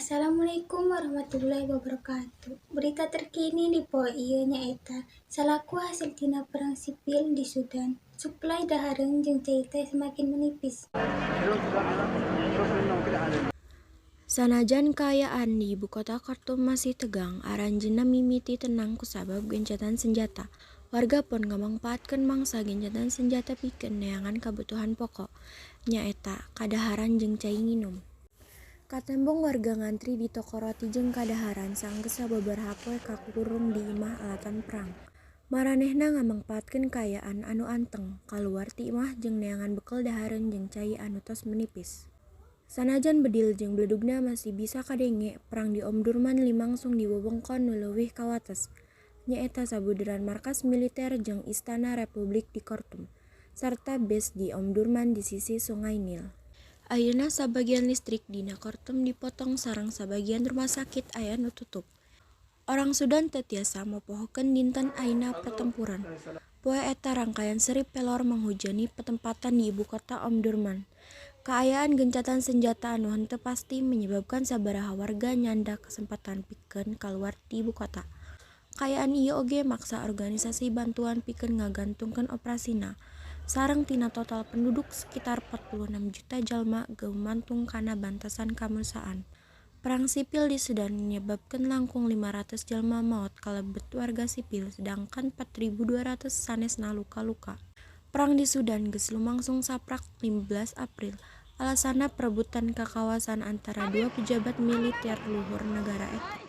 Assalamualaikum warahmatullahi wabarakatuh. Berita terkini di poe ieu nyaeta salaku hasil tina perang sipil di Sudan, suplai dahareun jeung cai teh semakin menipis. Sanajan kaayaan di ibu kota Khartoum masih tegang, aranjeunna mimiti tenang kusabab gencatan senjata. Warga pun ngamangpaatkeun mangsa gencatan senjata pikeun neangan kabutuhan pokok, nyaeta kadaharan jeung cai nginum. Katembong warga ngantri di toko roti jeung kadaharan sanggeus sababaraha poe kakurung di imah alatan perang. Maranehna ngamangpaatkeun kaayaan anu anteng, kaluar ti imah jeung neangan bekel dahareun jeung cai anu tos menipis. Sanajan bedil jeung bledugna masih bisa kadenge, perang di Omdurman limangsung di wewengkon nu leuwih kawates, nyaeta sabuderan markas militer jeung Istana Republik di Khartoum, sarta base di Omdurman di sisih Sungai Nil. Ayeuna sabagian listrik dina Khartoum dipotong sareng sabagian rumah sakit aya nu tutup. Orang Sudan teu tiasa mopohokeun dinten aina pertempuran. Poe eta rangkaian seri pelor manghujani patempatan di ibu kota Omdurman. Kaayaan gencatan senjata anu henteu pasti menyebabkan sabaraha warga nyanda kasempatan pikeun kaluar ti ibu kota. Kaayaan ieu oge maksa organisasi bantuan pikeun ngagantungkeun operasina. Sareng tina total penduduk sekitar 46 juta jalma gumantung kana bantosan kamanusiaan. Perang sipil di Sudan nyebabkeun langkung 500 jalma maot kalebet warga sipil sedangkan 4.200 sanesna luka-luka. Perang di Sudan geus lumangsung saprak 15 April, alasanna perebutan kakawasan antara dua pejabat militer luhur nagara eta.